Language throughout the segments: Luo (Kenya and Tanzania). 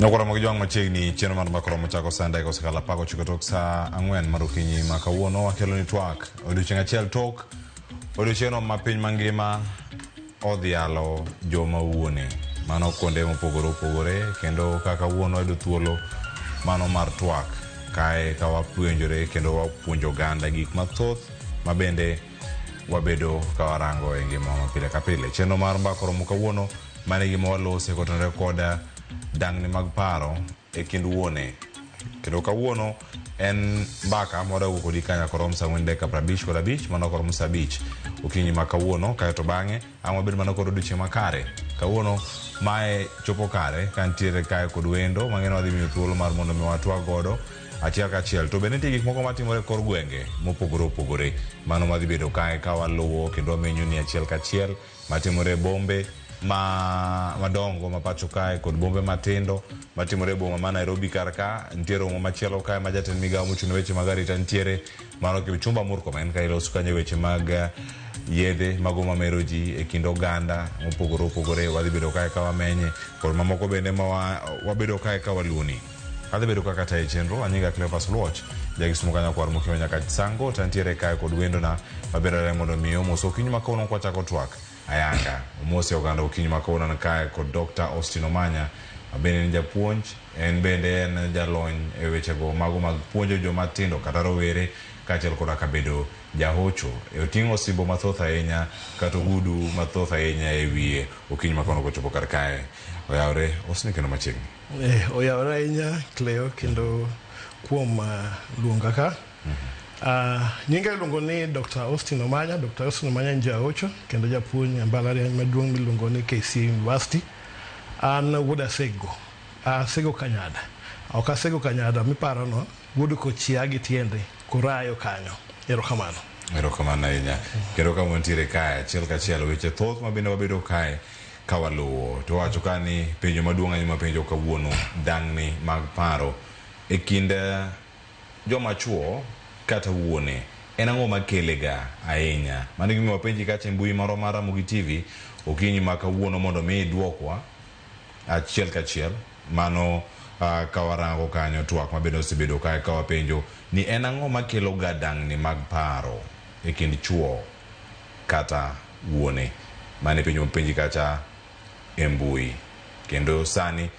Nokoromo gi jwang' machiegni chenro mar Mbaka Oromo chako saa ndege osekalo 19 tok saa 4 mar okinyi ma kawuono wakelo ni twak odiochieng' achiel tok odiochieng'no ma piny mangima odhialo joma wuone mano kuonde mopogore opogore kendo kaka kawuono wayudo thuolo mano mar twak kae ka wapuonjore kendo wapuonjo oganda gik mathoth ma bende wabedo ka warango e ngima ma pile ka pile. Chenro mar Mbaka Oromo kawuono mano e gima walose kotenore kod dang'ni mag paro e kind wuone. Kendo kawuono en mbaka mwadago kodi ka nyaka rom saa 4 dakika 55 mano koromo saa 5 okinyi ma kawuono kaeto bang'e ang' wabed mana kod odiochieng' makare. Kawuono mae chopo kare ka ntiere kae kod wendo mang'eni wadhi miyo thuolo mar mondo mi watwag godo achiel kachiel. To bende nitie gik moko matimore e kor gwenge mopogore opogore mano madhi bedo kae ka waluwo kendo wamenyo ni achiel kachiel matimore e bombe ma madongo ma pacho kae kod bombe matindo matimore e boma ma Nairobi kar ka. Nitie romo machielo kae ma jatend migawo mochung' ne weche mag arita nitiere mano Kipchumba Murkomen ka iloso kanyo weche mag yedhe mago mamero ji e kind oganda mopogore opogore. Wadhi bedo kae ka wamenye kod mamoko bende ma wabedo kae ka waluoni. Adhi bedo kaka tayo chenro, anyinga Cleophas Luoch, jakisumo kanyo kwar mokiwo nyaka Sango, to antiere kae kod wendona maber mondo mi omos okinyi ma kawuono kwachako twak ayanga. Omose oganda okinyi ma kawuono an kae kod Dr. Austin Omanya, ma bende en japuonj, en bende en jalony e wechego mago mag puonjo joma tindo kata rowere kaachiel koda ka bedo jahocho. E oting'o osimbo mathoth ahinya kata ogudu mathoth ahinya e wiye okinyi ma kawuono kochopo kar kae. Oyawre, Austin kendo machiegni. Oyawre ahinya Cleo kendo kuom luonga ka. Nyinga iluongo ni Dr. Austin Omanya. Dr. Austin Omanya en jahocho kendo japuonj e mbalariany maduong' miluongo ni KCA University. An wuod Asego. Asego Kanyada. Ok Asego Kanyada miparo no, wuod Kochia gi tiende Korayo kanyo. Erokamano. Erokamano ahinya. Kendo ka wantiere kae achiel kachiel weche thoth ma bende wabedo kae ka waluwo. To wacho ka ni penjo maduong' ahinya mapenjo kawuono dang'ni mag paro e kind joma chuo kata wuone en ang'o makele ga ahinya. Mano e gima wapenji kacha e mbui marwa mar Ramogi TV okinyi ma kawuono mondo mi idwokwa achiel kachiel mano ka warango kanyo twak mabende osebedo kae ka wapenjo ni en ang'o makelo ga dang'ni mag paro e kind chuo kata wuone. Mano e penjo mapenji kacha e mbui. Kendo sani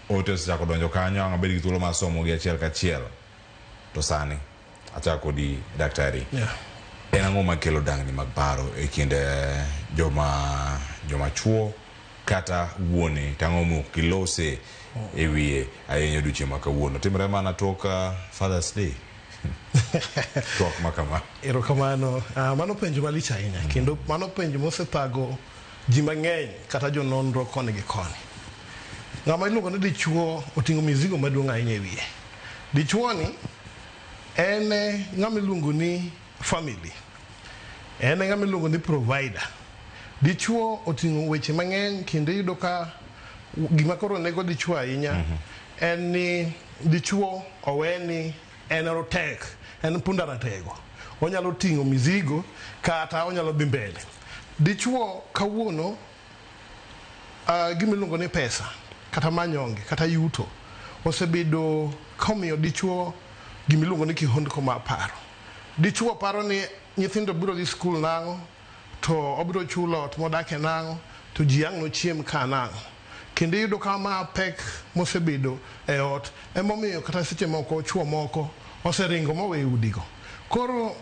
ote osechako donjo kanyo, ang' abed gi thuolo mar somo gi achiel kachiel. To sani achako kodi daktari. En ang'o makelo dang'ni mag paro e kind joma chuo kata wuone to ang'o mok gilose e wiye ahinya odiochieng' ma kawuono? Timore mana tok Father's Day. Twak ma kama. Erokamano. Mano penjo malich ahinya kendo mano penjo mosethago ji mang'eny kata jononro koni gi koni. Ng'ama iluongo ni dichuo oting'o mizigo maduong' ahinya e wiye. Dichuo ni en ng'ama iluongo ni family. En ng'ama iluongo ni provider. Dichuo oting'o weche mang'eny kendo iyudo ka gima koro nego dichuo ahinya en ni dichuo owe ni en rotek, en punda ratego. Onyalo ting'o mizigo kata onyalo dhi mbele. Dichuo kawuono gima iluongo ni pesa kata manyonge kata yuto osebedo komiyo dichuo gima iluongo ni kihondko mar paro. Dichuo paro ni nyithindo biro dhi skul nang'o, to obiro chulo ot modake nang'o, to ji ang' nochiem ka nang'o. Kendo iyudo ka ma pek mosebedo e ot emomiyo kata seche moko chuo moko oseringo moweyo udigo. Koro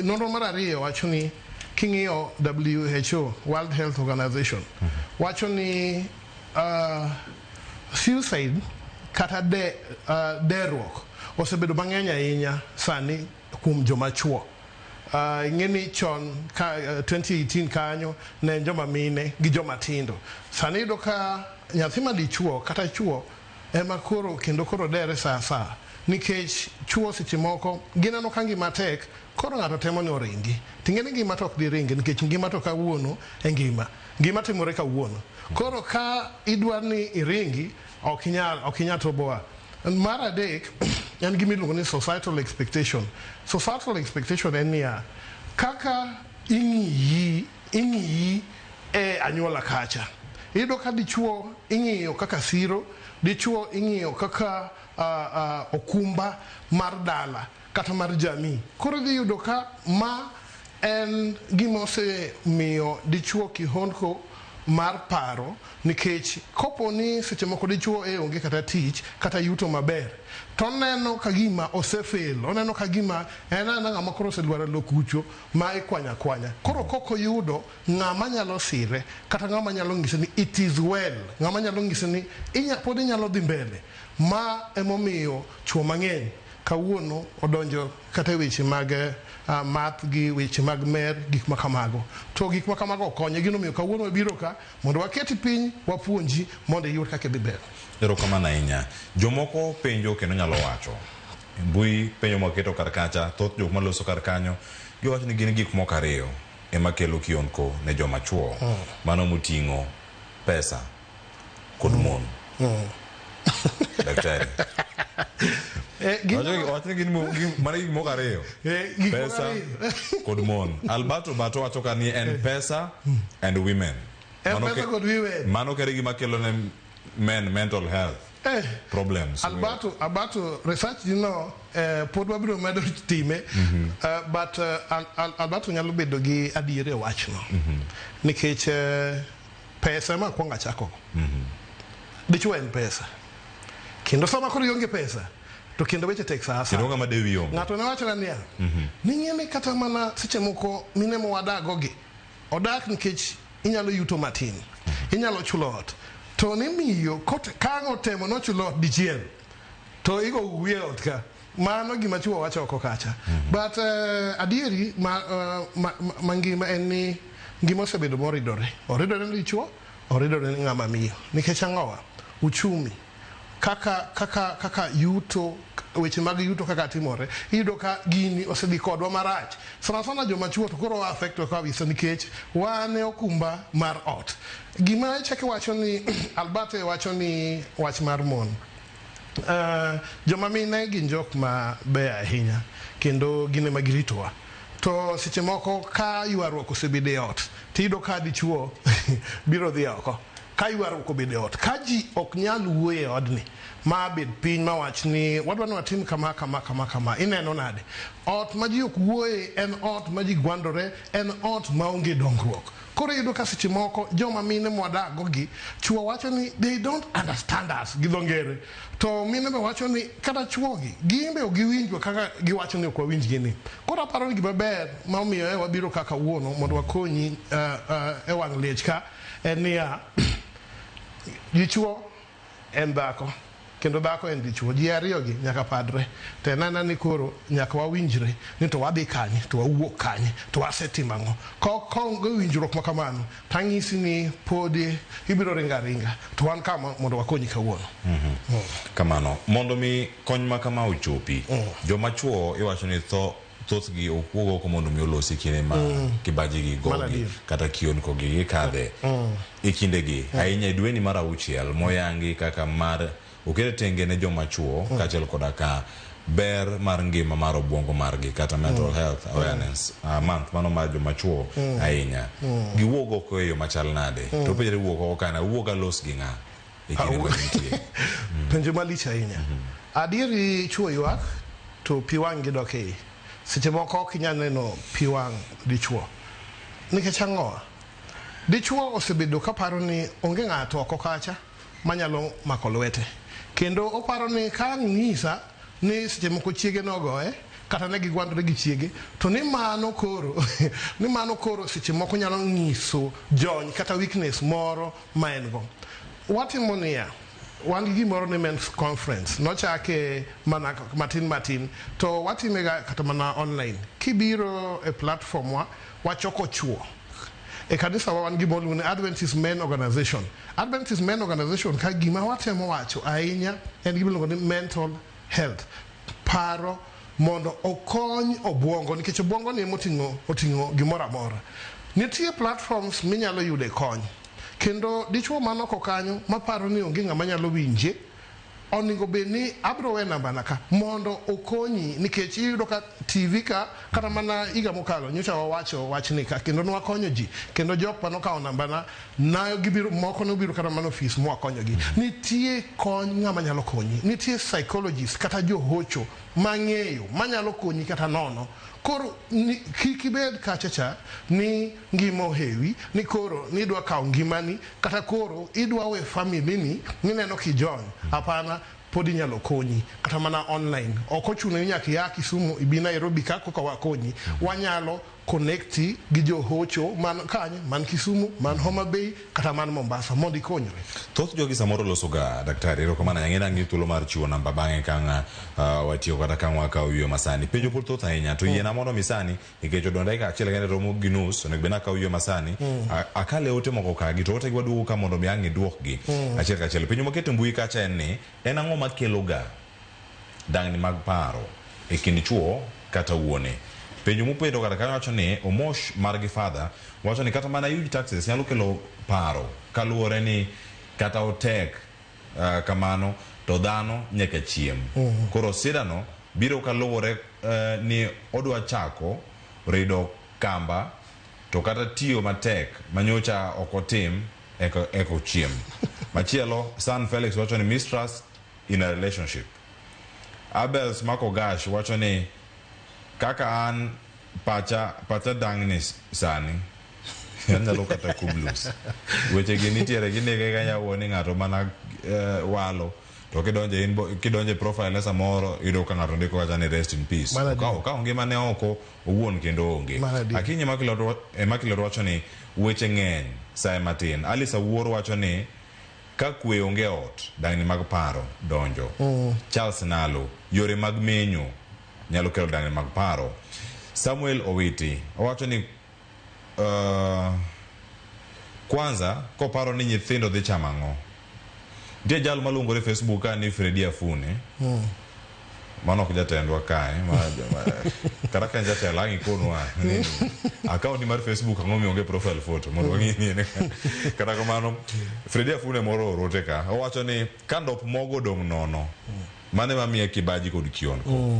nonro mar ariyo wacho ni king'iyo WHO, World Health Organization, wacho ni suicide kata derruok osebedo mang'eny ahinya sani kuom joma chuo. Ing'e ni chon ka 2018 kanyo ne en joma mine gi joma tindo. Sani iyudo ka nyathi ma dichuo kata chuo ema koro kendo koro dere sa asaya nikech chuo seche moko gineno ka ngima tek koro ng'ato temo ni oringi. Ting'e ni ngima to ok diringi nikech ngima to kawuono e ngima. Ngima timore kawuono. Koro ka idwa ni iringi ok inyal toboa. Mar adek en gima iluongo ni societal expectation. Societal expectation en niya, kaka ing'iyi e anyuola kacha. Iyudo ka dichuo ing'iyo kaka siro, dichuo ing'iyo kaka okumba mar dala kata mar jamii. Koro idhi yudo ka ma en gima osemiyo dichuo kihondko mar paro, nikech kopo ni seche moko dichuo e onge kata tich kata yuto maber, to oneno ka gima osefail, oneno ka gima en aena ng'ama koro oselwaro e lo kucho ma ikwanyo akwanya. Koro kok oyudo ng'ama nyalo sire kata ng'ama nyalo nyise ni it is well, ng'ama nyalo nyise ni pod inyalo dhi mbele. Ma emomiyo chuo mang'eny kawuono odonjo kata e weche mag math gi weche mag mer, gik ma kamago. To gik ma kamago ok konye. Gino omiyo kawuono wabiro ka mondo waketi piny, wapuonji mondo iyud kaka idhi mbele. Erokamano ahinya. Jomoko penjo kendo nyalo wacho. Mbui penjo mwaketo kar kacha, thoth jok maloso kar kanyo, giwacho ni gin gik moko ariyo ema kelo kionko ne joma chuo. Mano moting'o pesa kod mon. Daktari. Wacho ni gin mano gik moko ariyo. Gik moko Pesa ariyo. kod mon. Alberto Bato wacho ka ni en pesa and women. En Mano pesa kod women. Mano kere gima kelo ne men mental health problems. Alberto, research no pod wabiro medo time, but Alberto nyalo bedo gi adier e wachno. Nikech pesa ema akwongo achako. Dichuo en pesa. Kendo sama koro ionge pesa, to kendo weche tek sa asaya. Kendo ng'ama dewi onge. Ng'ato ne wachona niya, ni ng'e ni kata mana seche moko mine mwadago gi, odak nikech inyalo yuto matin, inyalo chulo ot. To ni miyo, ka ang' otemo nochulo ot dichiel, to igo wiye ot ka. Mano gima chuo wacho oko kacha. But adieri mangima en ni ngima osebedo moridore. Oridore ni dichuo, oridore ni ng'ama miyo. Nikech ang'owa? Uchumi. Kaka yuto, weche mag yuto kaka timore, iyudo ka gini osedhi kodwa marach. Sana sana joma chuo to koro wa affect kabisa nikech wan e okumba mar ot. Gima ichako iwacho ni Albert wacho ni wach mar mon. Joma mine gin jok ma beyo ahinya kendo gin ema giritowa. To seche moko ka ywaruok osebedo e ot, tiyudo ka dichuo biro dhi oko. Ka ywaruok obedo e ot, ka ji ok nyal wuoyo e odni, ma bed piny ma wach ni wadwa ni watim kama, kama, kama, kama, ineno nade? Ot ma ji ok wuoye en ot ma ji gwandore, en ot ma onge dongruok. Koro iyudo ka seche moko joma mine mwadago gi, chuo wacho ni they don't understand us gi dho ngere. To mine be wacho ni kata chuogi, gin be ok giwinjwa kaka giwacho ni ok wawinj gi ni. Koro aparo ni gima ber ma omiyo e wabiro ka kawuono mondo wakonyi e wang' liech ka en niya, dichuo en dhako kendo dhako en dichuo. Ji ariyo gi nyaka padre. To en anena ni koro nyaka wawinjre ni to wadhi kanye, to wawuok kanye, to wasetimo ang'o. Ka onge winjruok ma kamano, to anyisi ni podi ibiro ringo aringa. To wan ka mondo wakonyi kawuono. Kamano, mondo mi kony ma kama ochopi, joma chuo iwacho ni thothgi ok wuog oko mondo mi olosi kinde ma kibaji gi gogi kata kionko gi gikadhe e kindegi. Ahinya e dweni mar 6 moyangi kaka mar oket tenge ne joma chuo kaachiel koda ka ber mar ngima mar obuongo margi kata mental health awareness month mano mar joma chuo ahinya. Giwuog oko e yo machal nade? To penjre wuok oko kana wuog alos gi ng'a e kinde ma gintie? Penjo malich ahinya. Adieri chuo ywak to pi wang' gi dok e iye. Seche moko ok inyal neno pi wang' dichuo. Nikech ang'o? Dichuo osebedo kaparo ni onge ng'ato oko kacha manyalo mako lwete. Kendo oparo ni ka ang' nyisa ni seche moko chiege nogoye kata ne gigwandore gi chiege, to ni mano koro ni mano koro seche moko nyalo nyiso jony kata weakness moro ma en go. Watimo niya, wan gi gimoro ni men's conference, nochake mana matin matin, to watime ga kata mana online. Kibiro e platform wa, wachoko chuo. E kanisa wa wan gimoro ni Adventist Men Organization. Adventist Men Organization ka gima watemo wacho ahinya en gima iluongo ni mental health. Paro mondo okony obuongo, nikech obuongo ni ema oting'o gimoro amora. Nitie platforms minyalo yude kony. Kendo dichuo man oko kanyo maparo ni onge ng'ama nyalo winje, Onego bed ni abro we namba na ka mondo okonyi, nikech iyudo ka TV ka kata mana higa mokalo nyocha wawacho wachni ka kendo nwakonyo ji, kendo jok manokawo namba na nayo gibiro, moko nobiro kata mana ofis mwakonyogi. Nitie kony ng'ama nyalo konyi, nitie psychologist kata johocho mang'eyo manyalo konyi kata nono. Koro kik ibed kacha cha ni ngima ohewi, ni koro nidwa kawo ngimani kata koro idwa we family ni mineno kijony. Hapana, pod inyalo konyi kata mana online. Ok ochuno ni nyaka ia Kisumu ibi Nairobi ka koka wakonyi. Wanyalo connecti gi johocho man kanye, man Kisumu, man Homa Bay kata man Mombasa mondo ikonyre. Thoth jogi samoro loso ga daktari, erokamano ahinya. Ng'e ni thuolo mar chiwo namba bang'e ka watiyo kata ka wakawo yueyo masani. Penjo pod thoth ahinya to yiena mondo mi sani, nikech odong' dakika achiel kende romo gi nus, onego bed ni akawo yueyo masani. Akale ote moko ka gi to ote gi waduogo ka mondo mi ang' iduokgi achiel kachiel. Penjo maketo e mbui kacha en ni en ang'o makelo ga dangni mag paro e kind chuo kata wuone? Penjo mopenjo kata kanyo wacho ni Omosh margi father wacho ni kata mana huge taxes nyalo kelo paro kaluwore ni kata otek kamano to dhano nyaka chiem. Koro sidano biro kaluwore ni odwa chako rido kamba to kata tiyo matek manyocha ok otim eko chiem. Machielo San Felix wacho ni mistrust in a relationship. Abel Smako Gash wacho ni kaka an pacha dangni sani anyalo kata kublus. Weche gi nitiere ginege ka nyalo ni ng'ato mana walo to kidonje inbo kidonje profile ne samoro iyudo ka ng'ato ndiko kacha ni rest in peace. Okawo ngima ne oko owuon kendo onge. Akinyi Makilot wacho ni weche ng'eny sae matin. Alice Awuor wacho ni ka kwe onge ot dangni mag paro donjo. Charles Nalo yore mag menyo nyalo kelo dangni mag paro. Samuel Owiti owacho ni kwanza koparo ni nyithindo dhi chamo ang'o. Nitie jal maluongore Facebook ka ni Freddy Afune. Mano ok jatendwa kae, kata ka en jatelo ang' ikonwa ni account ni mar Facebook ang'o mionge profile photo mondo wang'e ni en. Kata kamano Freddy Afune moro orote ka owacho ni ka ndop mogo odong' nono mane mamiye kibaji kod kionko.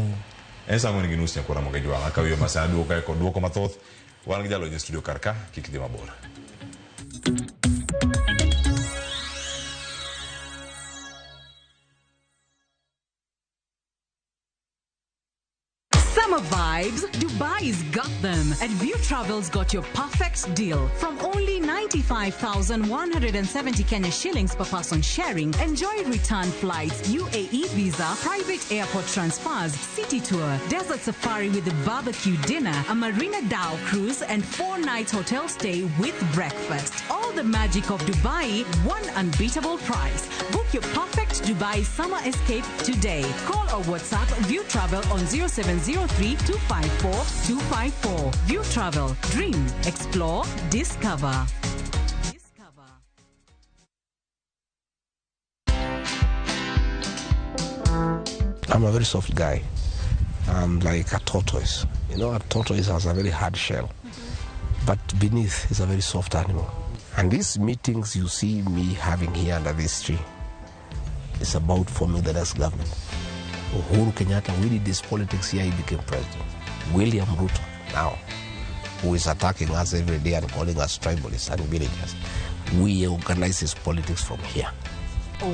En saa ang'wen gi nus nyakora moge jwang'a ka wiyo masana duogo kae kod duoko mathoth. Wan gi jalony e studio kar ka, kik dhi mabor. Summer vibes, Dubai's got them. At View Travel's got your perfect deal. From only 95,170 Kenya shillings per person sharing, enjoy return flights, UAE visa, private airport transfers, city tour, desert safari with a barbecue dinner, a Marina Dhow cruise, and 4 nights hotel stay with breakfast. All the magic of Dubai, one unbeatable price. Book your perfect Dubai summer escape today. Call or WhatsApp View Travel on 0703 254 254. View Travel. Dream, explore, discover. I'm a very soft guy. I'm like a tortoise. You know, a tortoise has a very hard shell, but beneath is a very soft animal. And these meetings you see me having here under this tree is about forming the next government. Uhuru Kenyatta, we did this politics here, he became president. William Ruto, now, who is attacking us every day and calling us tribalists and villagers, we organize his politics from here.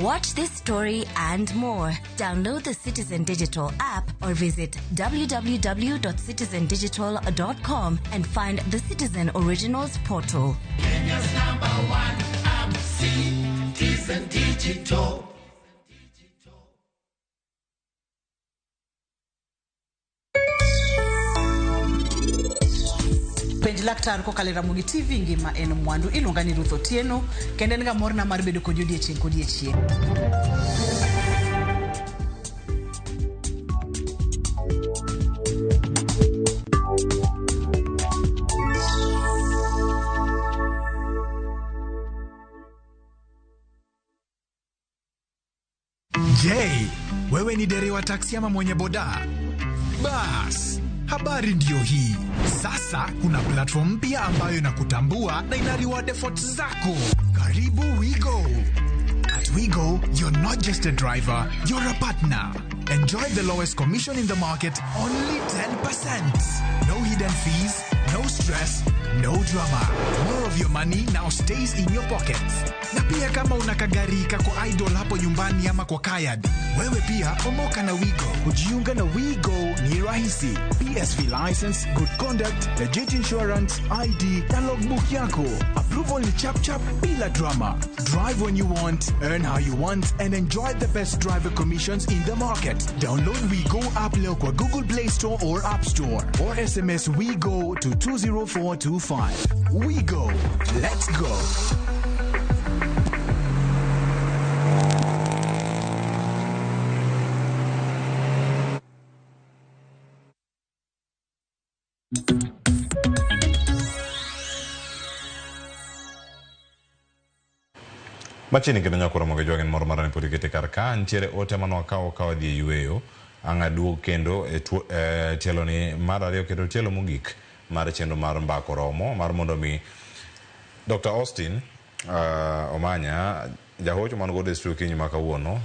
Watch this story and more. Download the Citizen Digital app or visit www.citizendigital.com and find the Citizen Originals portal. Kenya's #1 app, Citizen Digital. Penj laktar kokalo e Ramogi TV ngima en mwandu. Iluonga ni Ruth Otieno kendo en ga morna mar bedo kodi odiechieng' kodiechieng'. Je, wewe ni dereva taksi ama mwenye boda? Bas, habari ndiyo hii. Sasa kuna platform mpya ambayo inakutambua na ina reward efforts zako. Karibu Wigo. At Wigo, you're not just a driver, you're a partner. Enjoy the lowest commission in the market, only 10%. No hidden fees, no stress, no drama. More of your money now stays in your pockets. Na pia kama una kagari kako idle hapo nyumbani ama kwa kayard, wewe pia omoka na Wigo. Kujiunga na WeGo ni rahisi. PSV license, good conduct, legit insurance, ID na logbook yako. Approval ni chap chap bila drama. Drive when you want, earn how you want and enjoy the best driver commissions in the market. Download WeGo app leo kwa Google Play Store or App Store or SMS WeGo to 20425. WeGo. Let's go. Machiegni kendo nyakoro mogo jwang'en moro mara ni pod ikete kar ka nitiere ote mane wakawo ka wadhi e yueyo ang' aduog kendo e tielo ni mar ariyo kendo tielo mogik mar chenro mar mbako romo mar mondo mi Dr. Austin Omanya jahocho man godo e studio okinyi ma kawuono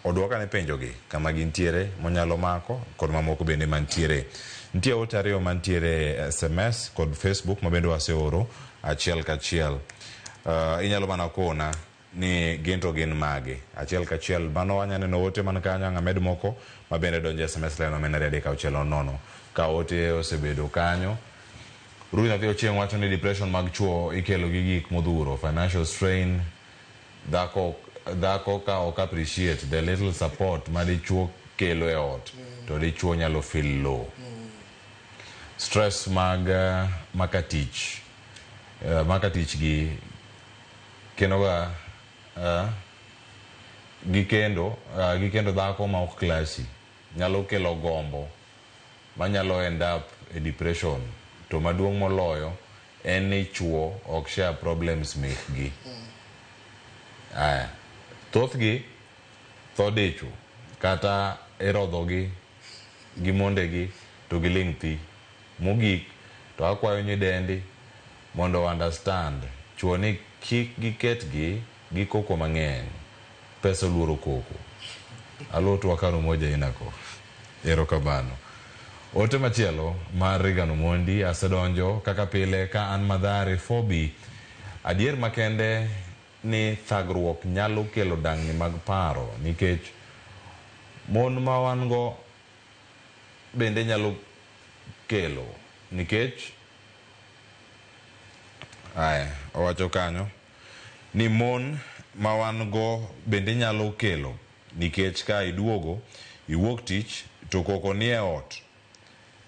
oduoka ne penjogi kama gintiere monyalo mako kod mamoko bende mantiere. Nitie ote ariyo mantiere SMS kod Facebook ma bende waseoro achiel kachiel. Inyalo mana kona ni gin to gin mage achiel kachiel mano wanya neno ote man kanyo ang' amed moko ma bende donjo SMS line omena 3 6 0 ka ote osebedo kanyo. Ruth Nyathi Ochieng' wacho ni depression mag chuo ikelo gi gik modhuro, financial strain, dhako dhako ka ok appreciate the little support ma dichuo kelo e ot to dichuo nyalo feel low. Stress mag maka tich maka tich gi kendo ga gi kendo dhako ma ok classy nyalo kelo gombo manyalo end up e depression to maduong' moloyo en ni chuo ok share problems mekgi. Aya, thothgi tho dicho kata irodhogi gi mondegi to giling' thi. Mogik to akwayo nyidendi mondo understand chuo ni kik giketgi gi koko mang'eny. Pesa oluoro koko. Alot wakano moja inako. Erokamano. Ote machielo mar Reagan Omondi asedonjo kaka pile ka an Mathare 4B. Adier makende ni thagruok nyalo kelo dang'ni mag paro nikech mon ma wan go bende nyalo kelo nikech aya owacho kanyo ni mon ma wan go bende nyalo kelo nikech ka iduogo iwuok tich to koko nie ot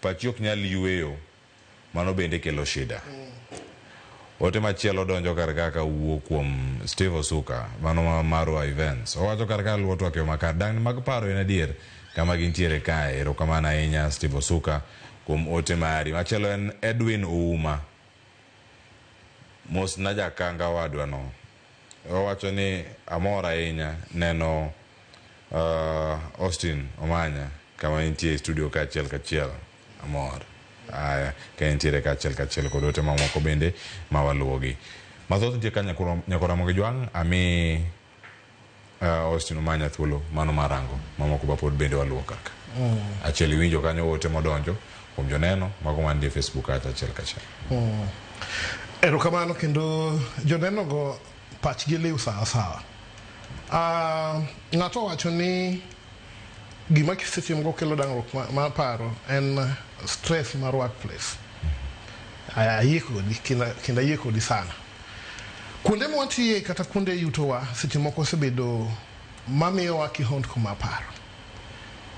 pachi ok nyal yueyo mano bende kelo shida. Ote machielo donjo kar ka kawuok kuom Steve Osuka mano ma Marwa Events. Owacho kar ka luwo twak e yo makare. Dang'ni mag paro en adier kama gintiere kae. Erokamano ahinya Steve Osuka kuom ote mari. Machielo en Edwin Ouma. Mosna jakanga wadwa no. Owacho ni amor ahinya neno Austin Omanya kama entie e studio kaachiel kachiel. Amor. Aya, ka entiere kaachiel kachiel kod ote mamoko bende ma waluwogi. Mathoth nitie ka nyakoro Ramogi Jwang' ami Austin Omanya thuolo mano mar rango mamoko ba pod bende waluwo kaka. Achiel iwinjo kanyo ote modonjo kuom joneno mago mantie e Facebook kacha achiel kachiel. Erokamano kendo joneno go pachgi liw sawa sawa. Ng'ato owacho ni gima seche moko kelo dangruok mar paro en stress mar workplace. Ayie kodi kendo ayie kodi sana. Kuonde mwatiye kata kuonde yutowa seche moko osebedo mamiyowa kihondko mar paro.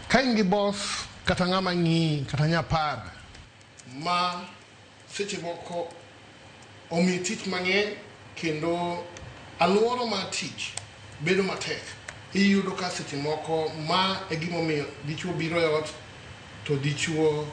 Ka in gi boss kata ng'ama ng'iyi kata nyapar ma seche moko omiyi tich mang'eny kendo aluora mar tich bedo matek. Iyudo ka seche moko ma e gimomiyo dichuo biro e ot to dichuo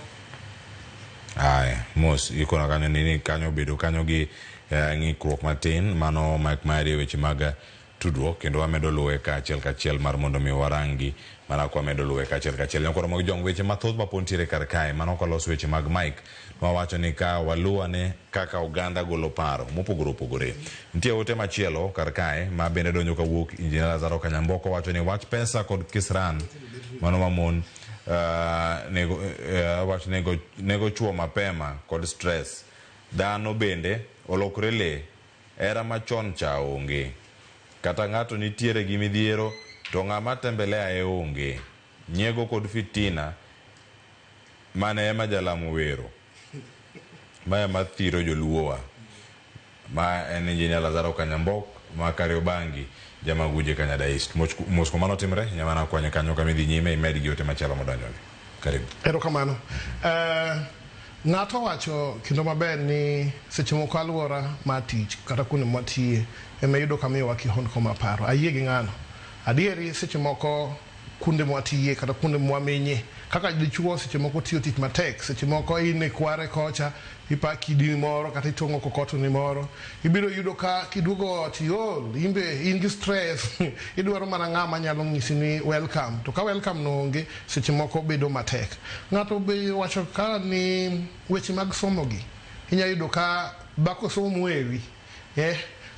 Aya, mos ikona kanyo ni kanyo obedo kanyo gi ng'ikruok matin mano mak mari e weche mag tudruok kendo wamedo luwe kaachiel kachiel mar mondo mi warangi mana kwa wamedo luwe kaachiel kachiel. Nyakoro mag jong weche mathoth ma pod nitiere kar kae mano ok walos weche mag mic Wawacho ni ka waluwane kaka oganda golo paro mopogore opogore. Nitie ote machielo kar kae ma bende donjo kawuok Injinia Lazaro Kanyamboko wacho ni wach pesa kod kisran mano mamon nego, wach nego chuo mapema kod stress. Dhano bende olokre lee, hera machon cha onge. Kata ng'ato nitiere gi midhiero to ng'ama tembelea e onge. Nyiego kod fitina mane ema jalamo wero. Ma ema thiro joluowa. Ma en Engineer Lazaro Kanyambok ma Kariobangi Jamaguje Kanyada East. Mos kuom mano timre, nyamana kwanye kanyo kama idhi nyime imed gi ote machielo modonjogi. Karibu. Erokamano. Ng'ato wacho kendo maber ni seche moko alwora mar tich kata kuonde mwatiye ema iyudo ka miyowa kihondko mar paro. Ayie gi ng'ano. Adieri seche moko kuonde mwatiye kata kuonde mwamenye kaka dichuo seche moko tiyo tich matek, seche moko in e kware kocha ipa kidi moro kata itong'o kokoto ni moro, ibiro yudo ka kiduogo ot iol, inbe in gi stress idwaro mana ng'ama nyalo nyisi ni welcome, to ka welcome no onge seche moko bedo matek. Ng'ato be wacho ka ni weche mag somo gi inya yudo ka bako somo moewi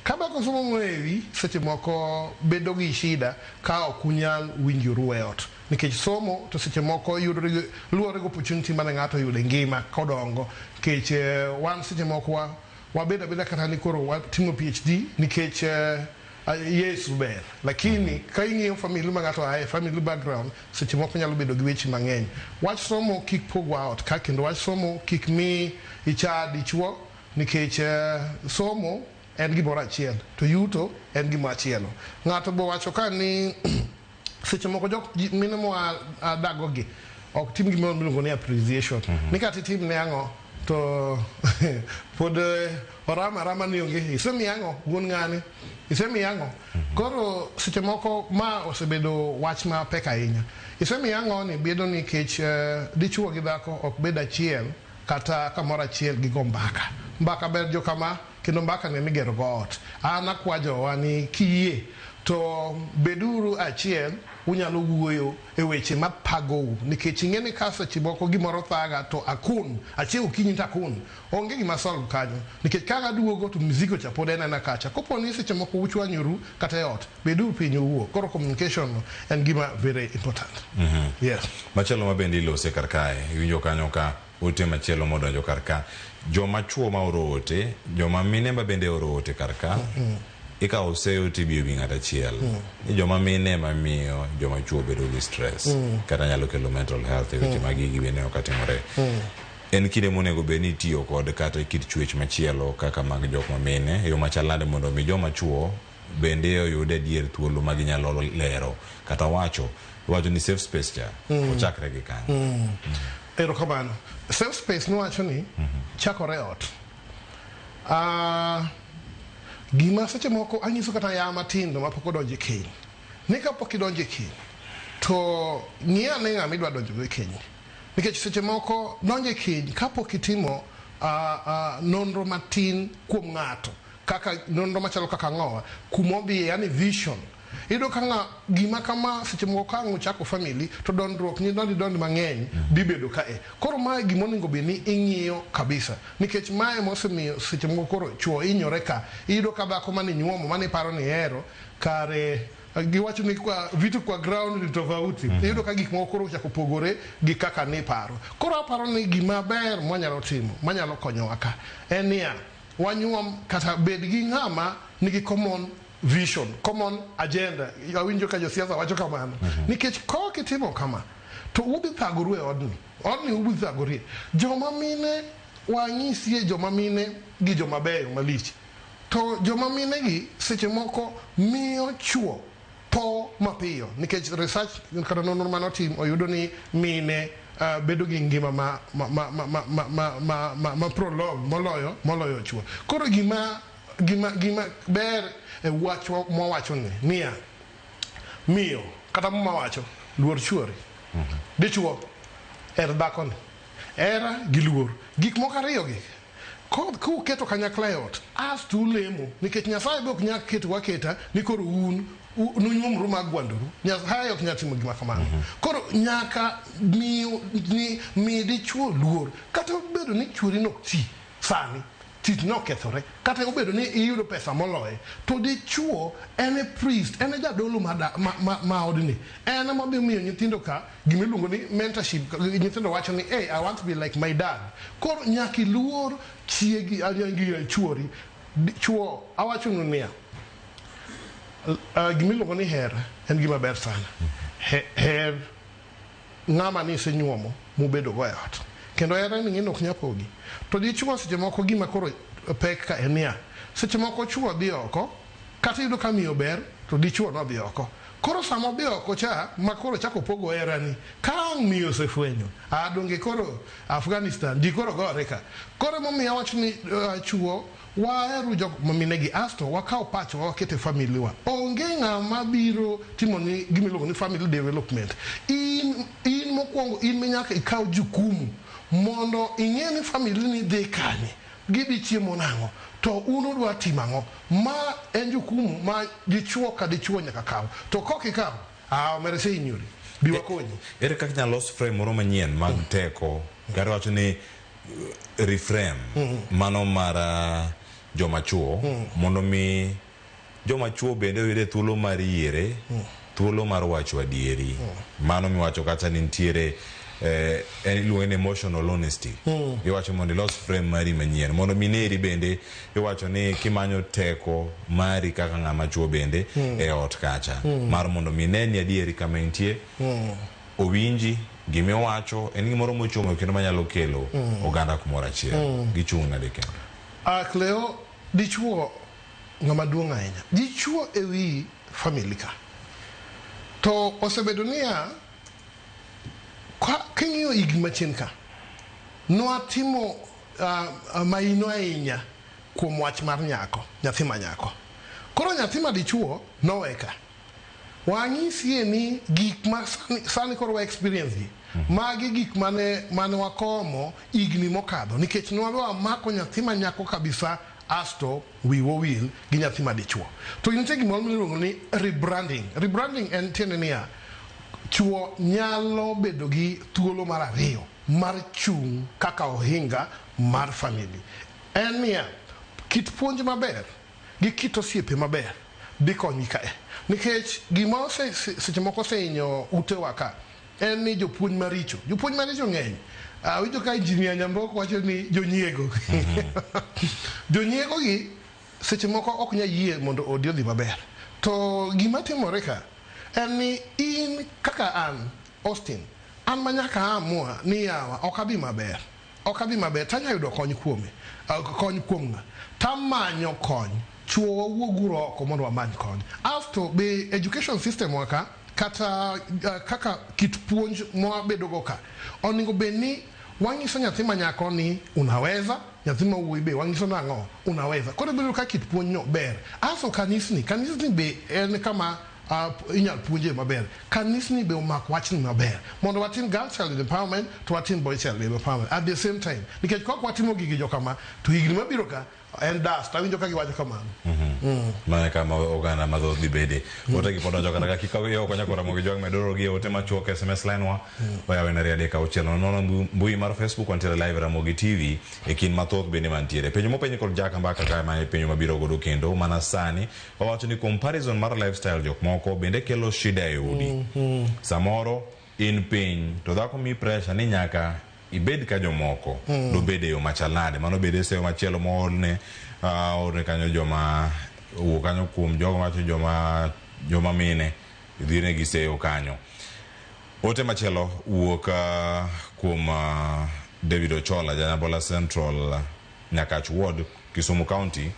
ka bako somo moewi seche moko bedo gi shida ka ok unyal winjoru e ot nikech somo to seche moko yudore luwore gi opportunity mane ng'ato oyudo e ngima kodongo nikech wan seche moko wabedo abeda kata ni koro watimo PhD nikech Yesu ber, lakini ka ing'iyo family ma ng'ato aye, family background, seche moko nyalo bedo gi weche mang'eny. Wach somo kik pogwa ot ka, kendo wach somo kik mi icha dichuo nikech somo en gimoro achiel to yuto en gima chielo. Ng'ato bo wacho ka ni seche moko jok mine mwa dago gi ok tim gimoro miluongo ni appreciation. Ni kata itim ne ang'o to pod orama arama ni onge isemiya ang'o wuon ng'ane isemiya ang'o. Koro seche moko ma osebedo wach mapek ahinya. Isemiya ang'o ni bedo nikech dichuo gi dhako ok bed achiel kata kamoro achiel gi go mbaka. Mbaka ber jo kama kendo mbaka ne migero go ot. An akwa jowa ni kiyie to beduru achiel unyalo wuoyo e weche mapagou nikech ing'e ni ka seche moko gimoro thaga to akun achiew okinyi to akun onge gima solve kanyo nikech kaka aduogo to mzigo cha pod en ena kacha. Kopo ni seche moko uchwanyoru kata e ot, beduru piny uwuo. Koro communication no en gima very important. Yes. Machielo ma bende ilose kar kae, iwinjo kanyo ka ote machielo modonjo kar ka. Joma chuo ma oro ote, joma mine ma bende oro ote kar ka, ikawo seyo tibiyo wi ng'at achiel. Ni joma mine ema miyo joma chuo bedo gi stress, kata nyalo kelo mental health e weche mag gigi bende ok timore. En kinde monego bed ni itiyo kod kata kit chwech machielo kaka mag jok ma mine e yo machal nade mondo mi joma chuo bende oyud adier thuolo ma ginyalo lero kata wacho iwacho ni safe space cha ochakre gi kanyo. Erokamano. Safe space niwacho ni chakore e ot. Gima seche moko anyiso kata ya matindo mapok odonjo e keny. Ni kapok idonjo e keny, to ng'i ane ng'ama idwa donjo go e keny. Nikech seche moko donjo e keny kapok itimo nonro matin kuom ng'ato, kaka nonro machalo kaka ang'owa, kumodhiye, yani vision. Iyudo ka ng'a gima kama seche moko ka ang' uchako family to dondruok ni dondi dondi mang'eny dhi bedo kae. Koro mae gima onego bed ni ing'iyo kabisa nikech mae mosemiyo seche moko koro chuo hinyore ka. Iyudo ka dhako mane inyuomo mane iparo ni ihero kare giwacho ni kwa vitu kwa ground ni tofauti. Iyudo ka gik moko koro ochako pogore gi kaka niparo. Koro aparo ni gima ber mwanyalo timo manyalo konyowa ka en niya, wanyuom kata bed gi ng'ama nigi common vision, common agenda. Awinjo ka josiasa wacho kamano. Nikech kok itimo kama, to udhi thagoru e odni. Odni udhi thagorie. Joma mine wanyisie joma mine gi joma beyo malich. To joma mine gi seche moko miyo chuo tho mapiyo nikech research kata nonro manotim oyudo ni mine bedo gi ngima ma prolong moloyo chuo. Koro gima ber e wach mwawacho ni niya, miyo kata muma wacho luor chuori. Dichuo her dhakoni, hera gi luor. Gik moko ariyo gi Kuketo kanyakla e ot asto ulemo nikech Nyasaye be ok nyal keto aketa ni koro un nunyuomru mag gwanduru. Nyasaye ok nyal timo gima kamano. Koro nyaka mi dichuo luor kata obedo ni chuori nok ti sani tich nokethore kata obedo ni iyudo pesa moloye to dichuo en e priest en e jadolo ma odni en ema biro miyo nyithindo ka gima iluongo ni mentorship. Nyithindo wacho ni, "Hey, I want to be like my dad." Koro nyaka iluor chiegi chuori. Chuo awachonu niya, gima iluongo ni hera en gima ber sana. Her ng'ama ni isenyuomo mubedo go e ot kendo hera ni ng'eno ok nyal pogi. To dichuo seche moko gima koro pek ka en niya, seche moko chuo dhi oko kata iyudo ka miyo ber to dichuo nodhi oko. Koro sama odhi oko cha ma koro chako pogo herani ka ang' miyo osefwenyo donge koro Afghanistan ji koro gore ka. Koro emomiyo awacho ni chuo waheru jok maminegi asto wakaw pachwa waket e family wa. Onge ng'ama biro timo ni gima iluongo ni family development. In mokwongo in minyaka ikaw jukumu mondo ing'e ni family ni dhi kanye, gidhi chiemo nang'o, to un udwa timo ang'o. Ma en jukumu ma dichuo ka dichuo nyaka kaw. To kok ikaw, omera isehinyori. Bi wakonyi. Ere kaka inyalo los frame moro manyien mag teko kata wacho ni reframe mano mar joma chuo mondo mi joma chuo bende oyude thuolo mar yiere, thuolo mar wacho adieri. Mano miwacho kacha ni nitiere en iluonge ni emotional honesty. Iwacho mondo ilos frame mari manyien mondo mineri bende iwacho ni kimanyo teko mari kaka ng'ama chuo bende e ot kacha mar mondo mine ni adieri kama intie owinji gimiwacho en gimoro mochomo kendo manyalo kelo oganda kumoro achiel. Gichung' nade kendo? Cleo, dichuo ng'ama duong' ahinya. Dichuo e wi family ka. To osebedo niya, king'iyo higni machien ka, nwatimo maino ahinya kuom wach mar nyako, nyathi ma nyako. Koro nyathi ma dichuo noweka. Wang'isie ni gik ma sani koro wa experience gi. Magi gik mane wakomo higni mokadho nikech nwadwa mako nyathi ma nyako kabisa asto wiwa wil gi nyathi ma dichuo. To nitie gimoro miluongo ni rebranding. Rebranding en tiende niya, chuo nyalo bedo gi thuolo mar ariyo mar chung' kaka ohinga mar family. En niya, kit puonj maber gi kit osiepe maber dhi konyi kae. Nikech gima seche moko osehinyo utewa ka en ni jopuonj maricho. Jopuonj maricho ng'eny. Awinjo ka Engineer Nyambok wacho ni jonyiego. Jonyiego gi seche moko ok nyal yie mondo odi odhi maber. To gima timore ka en ni in kaka an Austin, an ma nyaka aamua ni yawa ok adhi maber. Ok adhi maber tanya yudo kony kuome. Kony kuom ng'a? Tamanyo kony. Chuo wawuog oko mondo wamany kony. Asto be education system wa ka kata kaka kit puonj mwabedo go ka onego bed ni wang'iso nyathi ma nyako ni unaweza, nyathi ma wuoyi be wang'iso nang'o unaweza. Koro ibiro ka kit puonj no ber. Asto kanisni be en kama inyal puonje maber. Kanisni be omak wachni maber mondo watim girl child empowerment to watim boy child empowerment at the same time. Nikech kok watimo gigi jokama to higni mabiro ka en dust. Awinjo ka giwacho kamano. Mano kama oganda mathoth dhi bede. Ote gi pod donjo kata ka kik oko nyaka Ramogi Jwang' medoro gi ote machuok SMS line wa oyawe na 3 6 nono mbui mar Facebook wantiere live Ramogi TV e kind mathoth bende mantiere. Penjo mopenj kod Jack Mbaka kae ma e penjo mabiro godo kendo mana sani wawacho ni comparison mar lifestyle jok moko bende kelo shida e udi. Samoro in piny to dhako mi pressure ni nyaka ibed ka jomoko dobed e yo machal nade. Mano bende seyo machielo moorne orne kanyo joma owuok kanyo kuom jogo mawacho joma mine dhine gi seyo kanyo. Ote machielo wuok kuom David Ochola Janyabola Central Nyakach Ward Kisumu County.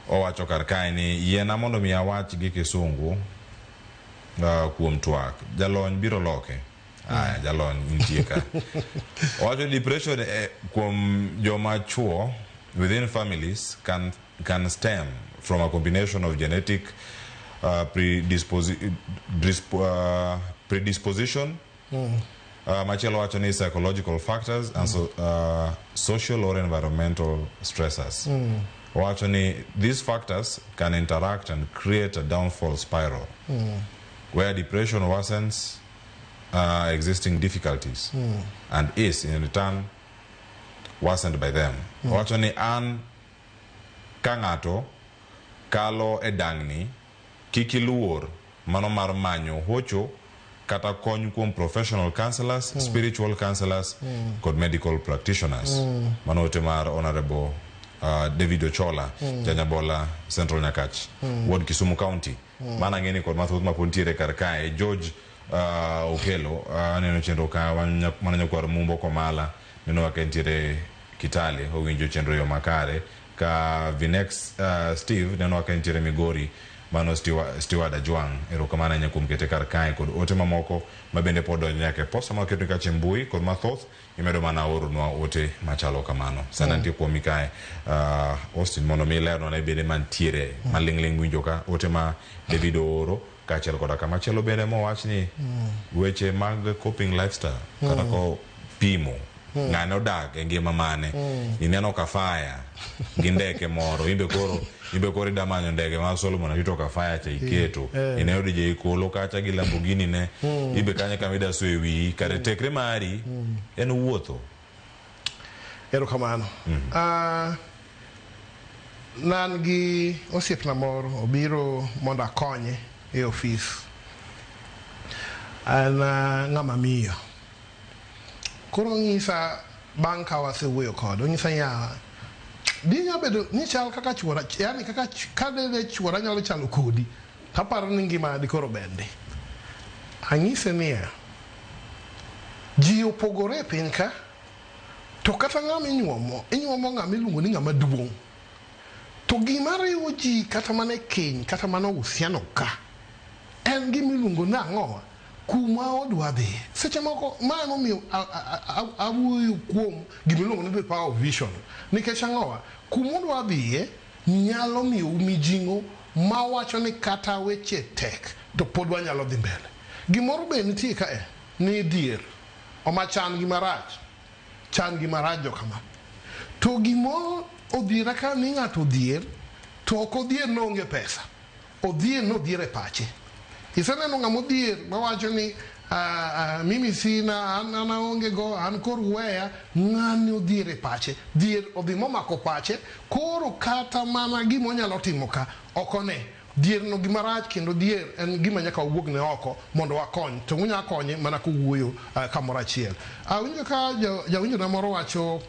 Owacho kar kae ni yiena mondo mi awach gi kisungu kuom twak. Jalony biro loke. Aya, jalony nitie ka. Owacho depression kuom joma chuo within families can stem from a combination of genetic predisposition, Machielo wacho ni psychological factors and social or environmental stressors. Wacho ni these factors can interact and create a downfall spiral where depression worsens existing difficulties and is in return worsened by them. Wacho ni an ka ng'ato kalo e dangni, kik iluor mano mar manyo hocho kata kony kuom professional counselors, spiritual counselors kod medical practitioners. Mano ote mar Honorable David Ochola, Janyabola Central Nyakach, Ward Kisumu County. Mana ng'eni kod mathoth mapod nitiere kar kae. George Okelo, aneno chenro ka mana nyakwar Mumbo Komala, neno ka entiere Kitale, owinjo chenro yo makare. Ka Vinex Steve, neno ka entiere Migori, mano Steward Ajwang', erokamano ahinya kuom kete kar kae kod ote mamoko ma bende pod donjo nyaka e posta ma waketo kacha e mbui kod mathoth imedo mana oronwa ote machalo kamano. Sana nitie kuomi kae, Austin, mondo mi ilerna ne bende mantiere maling'ling' winjo ka ote ma David ooro kaachiel koda kamachielo bende mowach ni weche mag coping lifestyle kata ko pimo ng'ane odak e ngima mane, ineno Kafaya gi ndeke moro, imbe koro ida manyo ndege mar Solomon Atito Kafaya cha iketo, ineno DJ Kolo kacha gi Lamborghini ne, imbe kanyo kama ida soyo wiyi kare tekre mari en wuotho. Erokamano. Nan gi osiepna moro obiro mondo akonye e ofis. En ng'ama miyo. Koro onyisa bang' ka wasewuoyo kode, onyisa niya, dinya bedo ni chal kaka chuora, yani kaka ka dine chuora nyalo chalo kodi, taparo ni ngima dikoro bende. Anyise niya, ji opogore e piny ka, to kata ng'ama inyuomo, inyuomo ng'ama iluongo ni ng'ama duong'. To gima riwo ji kata mana e keny, kata mana uhusiano ka, en gima iluongo ni ang'owa? Kuma odwa dhi. Seche moko, ma emomiyo awuoyo kuom gima iluongo ni the power of vision. Nikech ang'owa? Kuma odwa dhiye nyalo miyo mijing'o mawacho ni kata weche tek to pod wanyalo dhi mbele. Gimoro be nitie kae ni dhier, oma chan gi marach, chan gi marach jokama. To gimoro odhiera ka ni ng'ato odhier, to ok odhier noonge pesa. Odhier nodhier e pache. Iseneno ng'ama odhier mawacho ni mimi sina, an aonge go, an koro weya, ng'ani odhier e pache. Dhier odhi momako pache, koro kata mana gima onyalo timo ka, ok one. Dhier no gima rach kendo dhier en gima nyaka wawuog ne oko mondo wakony. To unyalo konye mana kowuoyo kamoro achiel. Awinjo ka jawinjo na moro wacho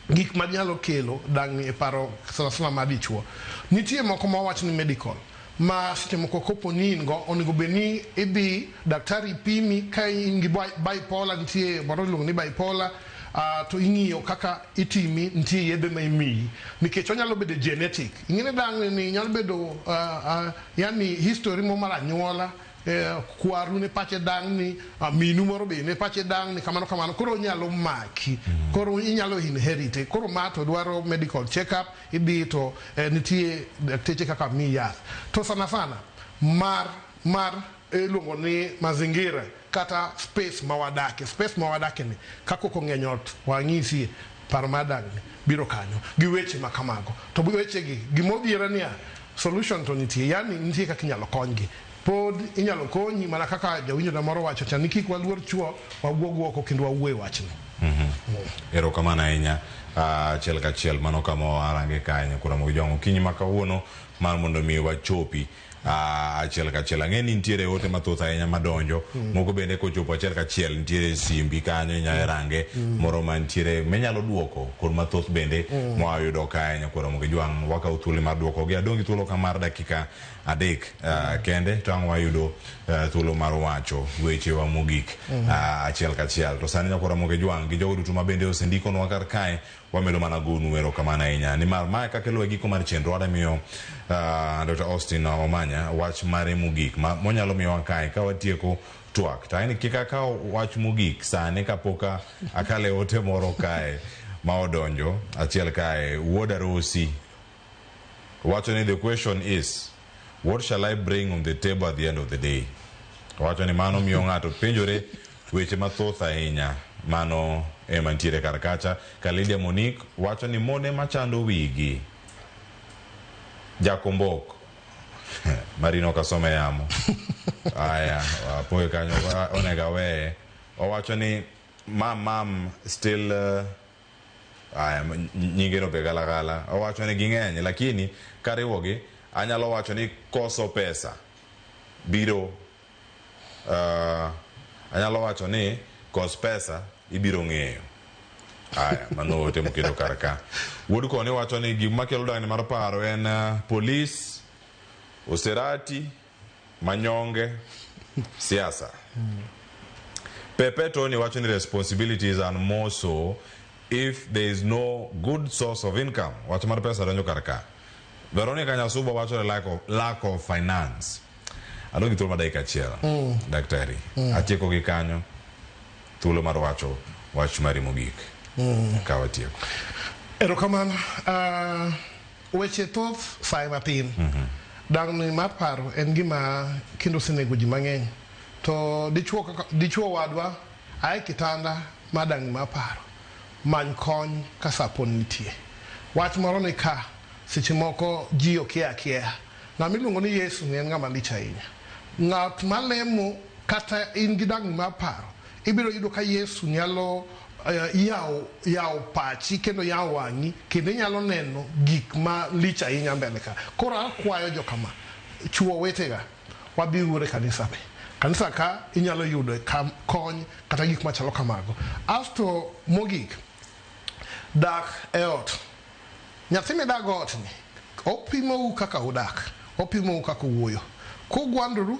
gik manyalo kelo dang'ni e paro sana sana mar dichuo. Nitie moko ma wawach ni medical, ma seche moko kopo ni in go, onego bed ni idhi daktari pimi ka in gi bipolar, nitie moro iluongo ni bipolar, to ing'iyo kaka itimi, nitie yedhe ma imiyi nikech onyalo bedo genetic. Ing'e ni dang'ni ni nyalo bedo yani history mo mar anyuola, kwaru ne pache dang'ni, minu moro be ne pache dang'ni, kamano kamano, koro onyalo maki, koro inyalo inherit. Koro ma to dwaro medical check up, idhi to nitie dakteche kaka miyi yath. To sana sana mar iluongo ni mazingira kata space ma wadake, space ma wadake ni ka koko ng'eny ot wang'isie paro mar dang'ni biro kanyo gi weche ma kamago. To weche gi gimodhiera niya, solution to nitie, yani nitie kaka inyalo konygi. Pod inyalo konyi mana kaka jawinjo na moro wacho cha ni kik waluor chuo, wawuog oko kendo wawuo e wachni. Erokamano ahinya. Achiel kachiel mano kama warange kae nyakura Mojwang' okinyi ma kawuono mar mondo mi wachopi achiel kachiel. Ang'e ni nitiere ote mathoth ahinya madonjo, moko bende kochopo achiel kachiel nitiere simbi kanyo inyalo range, moro mantiere minyalo duoko kod mathoth bende mwayudo kae nyakura Mojwang'. Wakawo thuolo mar duokogi. Adong' gi thuolo ka mar dakika 3 kende to ang' wayudo thuolo mar wacho wechewa mogik achiel kachiel. To sani nyakura Mojwang' gi jogo duto ma bende osendikonwa kar kae, wamedo mana gonu erokamano ahinya nimar mae kaka e giko mar chenro. Adamiyo Dr. Austin Omanya wach mare mogik ma monyalo miyowa kae ka watieko twak. To ni kik akaw wach mogik sani kapok akale ote moro kae ma odonjo achiel kae. Wuod Arosi wacho ni the question is, what shall I bring on the table at the end of the day? Wacho ni mano miyo ng'ato penjore Weche mathoth ahinya mano ema ntiere kar kacha. Ka Lydia Monique wacho ni mon ema chando wigi. Jakombok Marino kasome yamo. Aya, apoyo kanyo onego aweye. Owacho ni mam still aya nyinge no be galagala. Owacho ni ging'eny lakini kariwogi anyalo wacho ni koso pesa biro anyalo wacho ni kos pesa ibiro ng'eyo. Aya, mano ote moketo kar ka. Wuod koni wacho ni gima kelo dangni mar paro en polis, Oserati, Manyonge, siasa. Pepe Tony wacho ni responsibilities and more so if there is no good source of income. Wach mar pesa donjo kar ka. Veronica Nyasuba wacho ni lack of finance. Adong' gi thuolo mar dakika achiel. Daktari. Atieko gi kanyo. Thuolo mar wacho wach mari mogik. Ka watieko. Erokamano. Weche thoth saye matin. Dang'ni mar paro en gima kendo osenego ji mang'eny. To dichuo wadwa ae kitanda mar dang'ni mar paro. Many kony ka sa pod nitie. Wach moro ni ka seche moko ji okia akia. Ng'ama iluongo ni Yesu ni en ng'ama lich ahinya. Ng'at malemo kata in gi dang'ni mar paro, ibiro yudo ka Yesu nyalo yawo pachi kendo yawo wang'i kendo inyalo neno gik malich ahinya mbele ka. Koro akwayo jokama, chuo wetega, wadhi uru e kanisa be. Kanisa ka inyalo yudo kony kata gik machalo kamago. Asto mogik, dak e ot. Nyathi midago ot ni, opimou kaka udak, opimou kaka uwuoyo. Kugwandoru,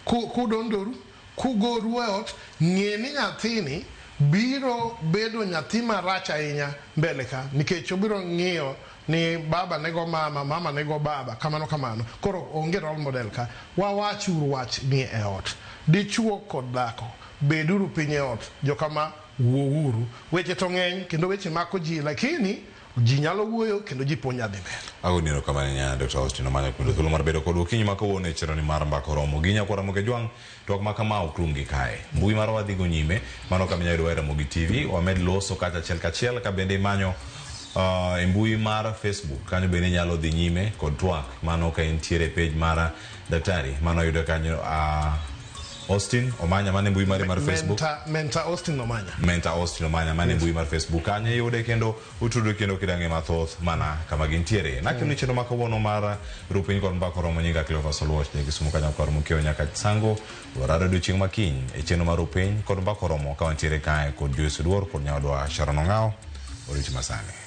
kudondoru, kugoru e ot, ng'e ni nyathini biro bedo nyathi marach ahinya mbele ka, nikech obiro ng'iyo ni baba nego mama, mama nego baba, kamano kamano. Koro onge role model ka. Wawach uru wach ni e ot. Dichuo kod dhako, beduru piny e ot, jokama wuouru. Weche to ng'eny kendo weche mako ji, lakini ji nyalo wuoyo kendo ji puonjo dhi mbele. Agoni erokamano ahinya Dr. Austin Omanya kuom thuolo mar bedo kodwa okinyi ma kawuono e chenro ni mar Mbaka Oromo. Gi nyakwara Ramogi Jwang', twak ma kama ok rum gi kae. Mbui marwa wadhi go nyime, mano kama inyalo yudowa e Ramogi TV, wamed loso kacha achiel kachiel ka bende imanyo e mbui mar Facebook, kanyo bende inyalo dhi nyime kod twak. Mano ka intiere e page mar daktari, mano yudo kanyo Austin Omanya, mano e mbui mari mar Facebook. Mentor Austin Omanya. Mentor Austin Omanya, mano e mbui mar Facebook. Kanyo iyude kendo utudre kendo kidang'e mathoth mana kama gintiere. Nakelo chenro ma kawuono mar Rupiny kod Mbaka Oromo nyinga Cleophas Oluoch, ne Kisumu kanyo kar Mukeo nyaka Sango. Warado odiochieng' ma kiny e chenro mar Rupiny kod Mbaka Oromo ka wantiere kae kod Joyce Oduor kod nyawadwa Sharon Ong'ao. Oriti masani.